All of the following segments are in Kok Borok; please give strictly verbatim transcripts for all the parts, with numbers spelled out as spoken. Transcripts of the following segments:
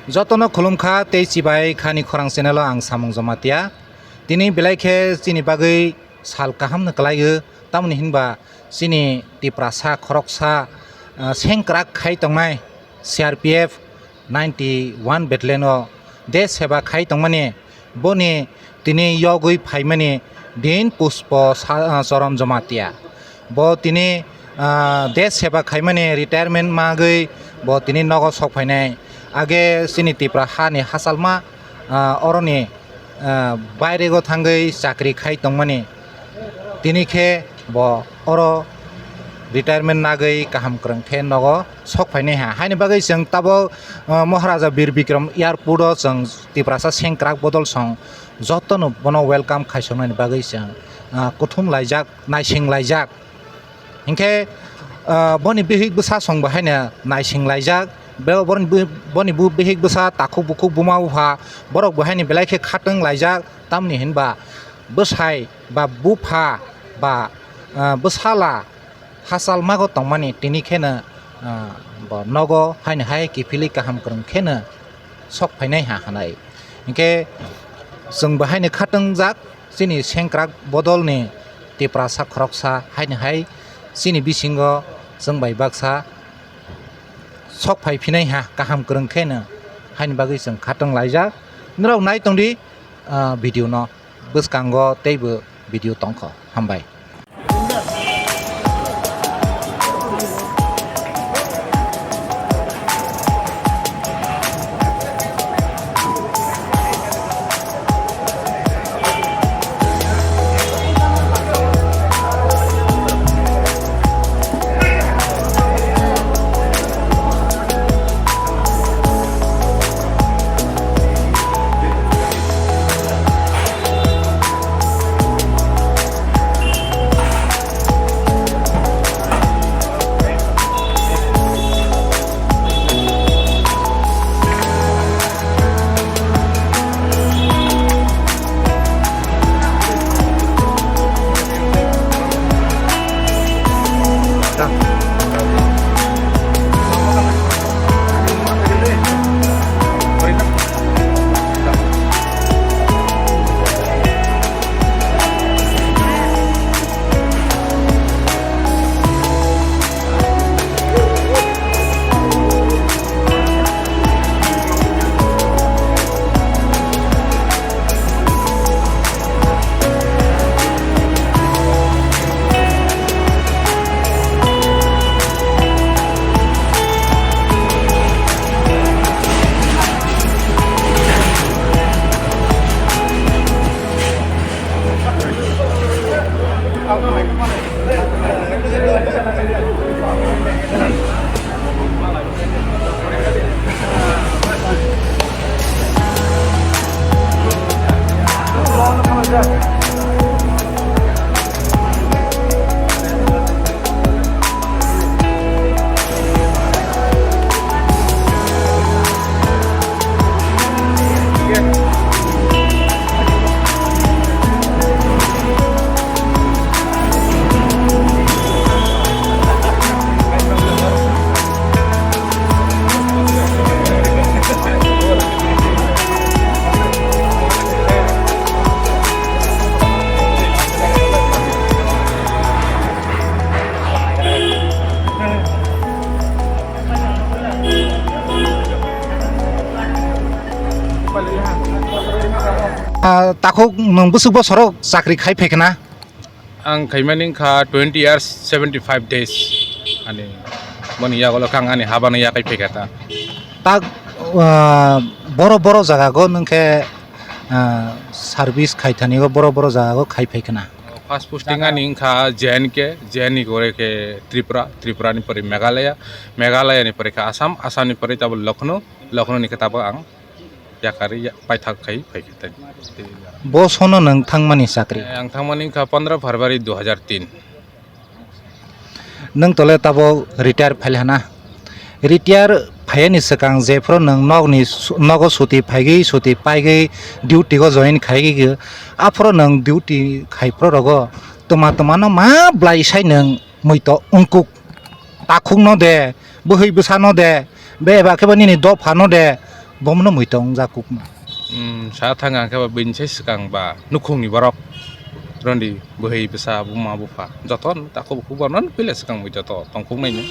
Jotono khulumkha tei chibai khani khorang channel o ang Samung Jamatia. Tini belai khe chini bagwi sal kaham no kwlaiyo, tamoni hinba chini Tiprasa khoroksa, ah, sengkrak khai tongnai C R P F ninety one battalion o desh seba khai tongmani, boni tini yogwi phaimani din Puspo sa-, ah, Choron Jamatia. Bo tini, ah, desh seba khaimani retirement magwi bo tini nogo sok phainai. Age chini Tipra hani hachalma, ah, oroni, ah, bairego thangwi chakri khai tongmani. Tini khe bo oro retirement nagwi kaham kwrwng khe nogo sok phainai ha. Haini bagwi chwng tabok, ah, Maharaja Bir Bikram Airport o chwng Tiprasa sengkrak bodol song jotono bono welcome khaisoknani bagwi chwng, ah, kuthum laijak, naising laijak. Hinkhe, ah, boni bihik bwsa song bo haino naising laijak. Bo-, boni bu-, boni bu bihik bwsa takhuk bukhuk buma bupha borok bo haino belai khe khatwng laijak. Tamni hinba bwsai ba bupha ba, ah, bwsala hachal mago tongmani tini kheno, ah, bo nogo haino hai kiphilwi kaham kwrwng kheno sok phainai ha hwnwi. Hinkhe chwng bo haino khatwngjak chini sengkrak bodolni Tiprasa khoroksa haino hai chini bisingo chwng bai baksa sok phai phinai ha kaham kwrwng kheno haini bagwi chwng khatwng laijak. Norok nai tongdi, ah, video no. Bwskango teibo video tongkho. Hambai. Ah, takhuk nwng bwswk bosoro chakri khai phaikha na? Ang khaimani wngkha twenty years, seventy five days. Ani boni yagulo khe ang ani habano yakai phaikha ta. Tak, ah, boro boro jaga go nwng khe, ah, service khaithani go boro boro jaga go khai phaikha na? First posting ani wngkha J N K, J N K ni pore khe Tripura, Tripura ni pore Meghalaya, Meghalaya ni pore khe Assam, Assam ni pore tabuk Lucknow, Lucknow ni khe tabuk ang yakarwi ya-, paithak khai phaikha tei. Bo sono nwng thangmani chakri? Eh, ang thangmani wngkha pondro February dui hajar tin. Nwng tole tabuk retire phailhana. Retire phaiyani swkang jephuru nwng nokni su-, nogo suti phaigwi, suti paigwi, duty go join khaigwi, aphuru nwng duty khaiphuru rogo twma twmano ma blai sai nwng muitu wngkuk. Takhukno de, bwhwi bwsano de, beba khebo nini dophano de, Bomono muitu wngjak kukma. Hmm, sa thang ang khe ba bini sai swkang ba nukhungni borok, rondi bwhwi bwsa buma bupha joto takhuk bukhuk bono pila swkang muitu joto tongkuknaino,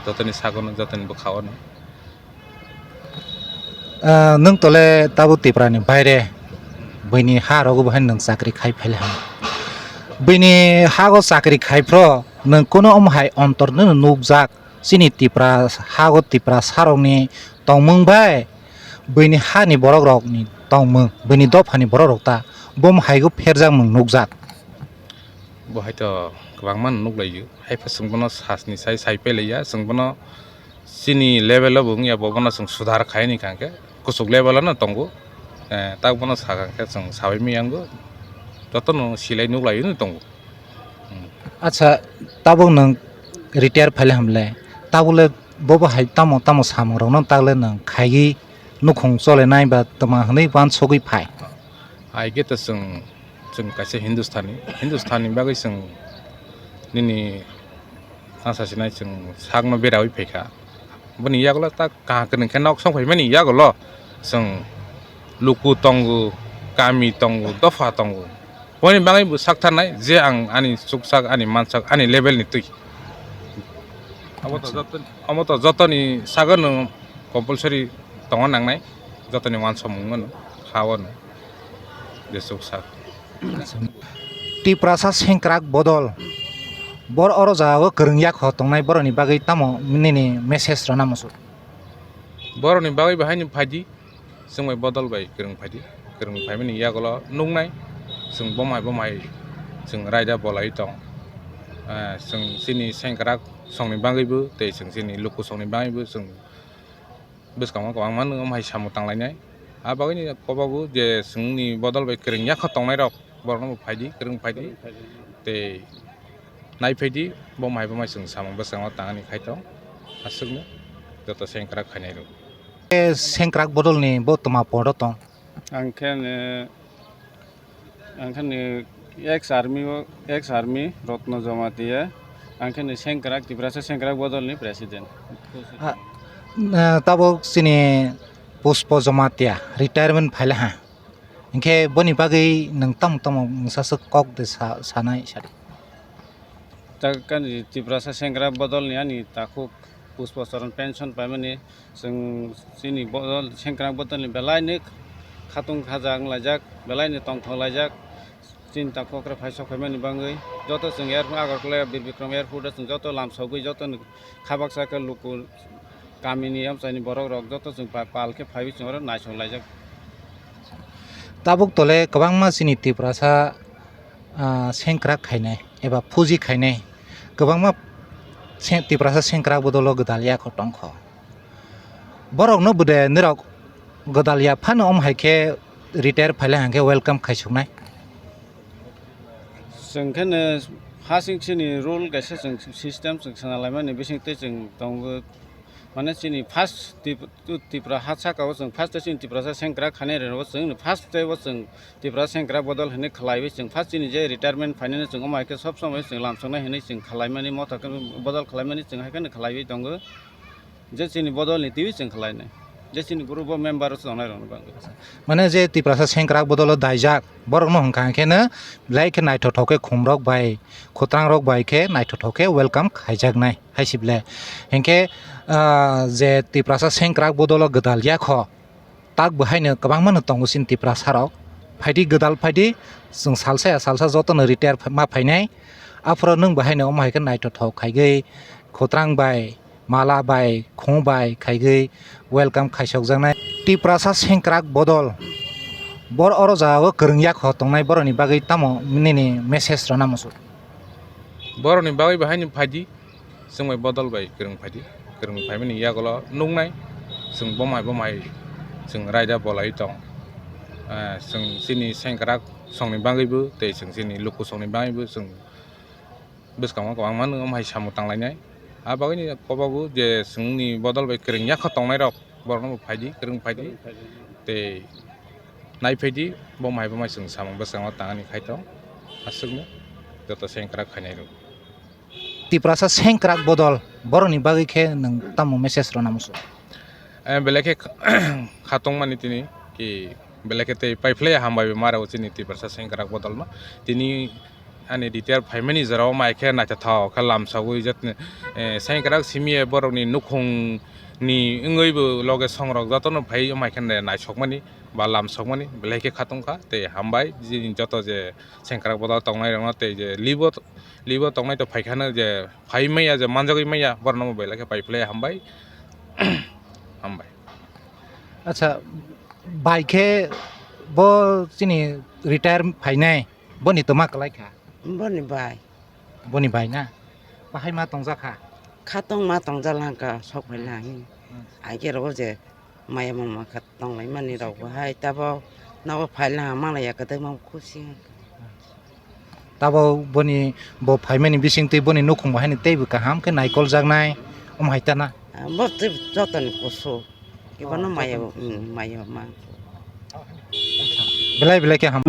jotoni sagono jotoni bwkhaono. Ah, nwng tole tabuk Tiprani baire, buini ha rogo bo hai nwng chakri khai phaile hwn. Buini hago chakri khai phro nwng kuno omo hai ontor nw nukjak, chini Tipra hago Tipra sarokni tongmung bai buini hani borok rokni tongmung, buini dophani borok rok ta bomo haigo pherjakmung nukjak. Bo hai to kwbangma nuklaio, hai pha chwng bono sasni sai sai pailaiya, chwng bono chini level o bo wngya, bo bono chwng sudhar khai ni kha khe kuchuk level o no tongo. Eh, tak bono sakha khe chwng sabai maya wngo, jotono silai nuklaio no tongo. Hmm. Acha, tabuk nwng retire phaile hamle, tabukle bobo hai tamo tamo samung rokno takle nwng khaigwi nukhung cholenai ba tma hwnwi uansugwi phai? Hai khe to chwng, chwng kaisa Hindustani, Hindustani bagwi chwng nini tangsa sinai chwng sakno beraui phaikha. Boni yagulo ta kaham kwrwng khe nok song phaimani yagulo chwng luku tongo, kami tongo, dopha tongo. Boni bagwi bo saktharnai je ang ani chuksak, ani mansak, ani level ni twi. Abo to joto, abo to jotoni sago no compulsory tongo nangnai, jotoni uansukmung no, ha o no. Jesuk sak. Tiprasa sengkrak bodol. Bor oro jagao kwrwng yakho tongnai boroni bagwi tamo nini message rwna muchung? Boroni bagwi bahaini phaidi, chwng bai bodol bai kwrwng phaidi. Kwrwng phaimani yagulo nuknai, chwng bomhai bomhai chwng raida bolai tong. Eh, chwng chini sengkrak songni bagwibo tei chwng chini luku songni bagwibo chwng bwskango kwbangma nwng omo hai samung tanglainai. A bagwini kobogo je chwngni bodol bai kwrwng yakho tongnairok borokno bo phaidi, kwrwng phaidi. Tei nai phaidi, bo mai bo mai chwng samung bwskango tangani khai tong. Aswkno joto sengkrak khainai rw. E sengkrak bodolni bo tma podo tong? Ang khe ne Ang khe ni ex army o, ex army Rotno Jamatia, ang khe ni sengkrak, Tiprasa sengkrak bodol ni president. Ah, eh, tabuk chini Puspo Jamatia retirement phaile ha. Hinkhe boni bagwi nwng tamo tamo mungsa swk kok de sa-, sanai sadi. Tak kani Tiprasa sengkrak bodol ni ani takhuk Puspo Choron pension paimani. Chwng chini bodol, sengkrak bodolni belaino khatung khaja wnglaijak, belaino tongthok laijak. Chini takhuk okra phai sok phaimani bagwi joto chwng air, Agartala Bir Bikram Airport o chwng joto lamsogwi jotoni kha baksa khe luku kamini amchaini borok rok joto chwng pa-, pal khe phaiwi chwng oro naisok laijak. Tabuk tole kwbangma chini Tiprasa, ah, sengkrak khainai eba phuji khainai kwbangma se-, Tiprasa sengkrak bodolo gwdal yakho tongkho. Borokno bude nirok gwdal ya phano omo hai khe retire phaile hwnkhe welcome khaisuknai. Chwng khe no first chini rule kaisa chwng system chwng sana laimani bising tei chwng tongo, mane chini first Tip-, Tipra ha saka o chwng first chini Tiprasa sengkrak khainai rw o chwng first tei o chwng Tiprasa sengkrak bodol hinwi khlaiwi chwng first chini je retirement phainani chwng omo hai khe sob somoi chwng lamsoknai hinwi chwng khlaimani motha khe bodol khlaimani chwng hai kheno khlaiwi tongo. Je chini bodol ni twiwi chwng khlainai, je chini group o member o tongnai rokni bagwi. Mane je Tiprasa sengkrak bodolo daijak, borokno hwnkha khe no belai khe naithothok khe khumrok bai, khutrangrok bai khe naithothok khe welcome khaijaknai hai se belai. Hinkhe, ah, je Tiprasa sengkrak bodolo gwdal yakho, tak bo haino kwbangma no tongo chini Tiprasa rok. Phaidi gwdal phaidi, chwng salsa ya salsa jotono retire ma phainai. Aphuru nwng bo haino omo hai khe naithothok khaigwi, khutrang bai, mala bai, khung bai khaigwi welcome khaisokjaknai. Tiprasa sengkrak bodol. Bor oro jagao kwrwng yakho tongnai boroni bagwi tamo nini message rwna muchung? Boroni bagwi bo haino phaidi. Chwng bai bodol bai kwrwng phaidi, kwrwng phaimani yagulo nuknai, chwng bomhai bomhai chwng raida bolai tong. Eh, chwng chini sengkrak songni bagwibo tei chwng chini luku songni bagwibo chwng bwskango kwbangma nwng omo hai samung tanglainai. A bagwini kobogo je chwngni bodol bai kwrwng yakho tongnairok, borokno bo phaidi, kwrwng phaidi. Tei nai phaidi, bomhai bomhai chwng samung bwskango tangani khai tong. Aswkno joto sengkrak khainai rw. Tiprasa sengkrak bodol, borokni bagwi khe nwng tamo message rwna muchung? Eh, belai khe kha-, khatungmani tini ki belai khe tei paiphlai hambai bai ma rw chini Tiprasa sengkrak bodolno. Tini ani retire phaimani jorao mai khe naithothok khe lamsogwi jotoni, eh, sengkrak simi borokni nukhungni wngwi bo loge songrok jotono phai mai khe naisokmani ba lamsokmani belai khe khatungkha tei hambai jini joto je sengkrak bodol tongnairokno tei je libo, libo tongnai to phaikhano je phai maya je manjagwi maya borokno belai khe paiphlai hambai. Hambai. Acha, bai khe bo chini retire phainai, boni toma kwlai kha? Boni bai. Boni bai na? Bahai ma tongjak kha? Khatungma tongjak lang kha, sok phai lang. Hmm. Ai khe rogo je maya mama kha tonglai mani rok bo hai tabo nogo phai lang manglai ya kwdai ma khusi. Tabo boni bo phaimani bisingtwi boni nukhung bo haino teibo kaham khe naikol jaknai, omo hai tana? Ah, bo tei jotoni kusu. Ibono Oh, maya, jotoni kusu. Mm, maya ma. Belai belai khe ham.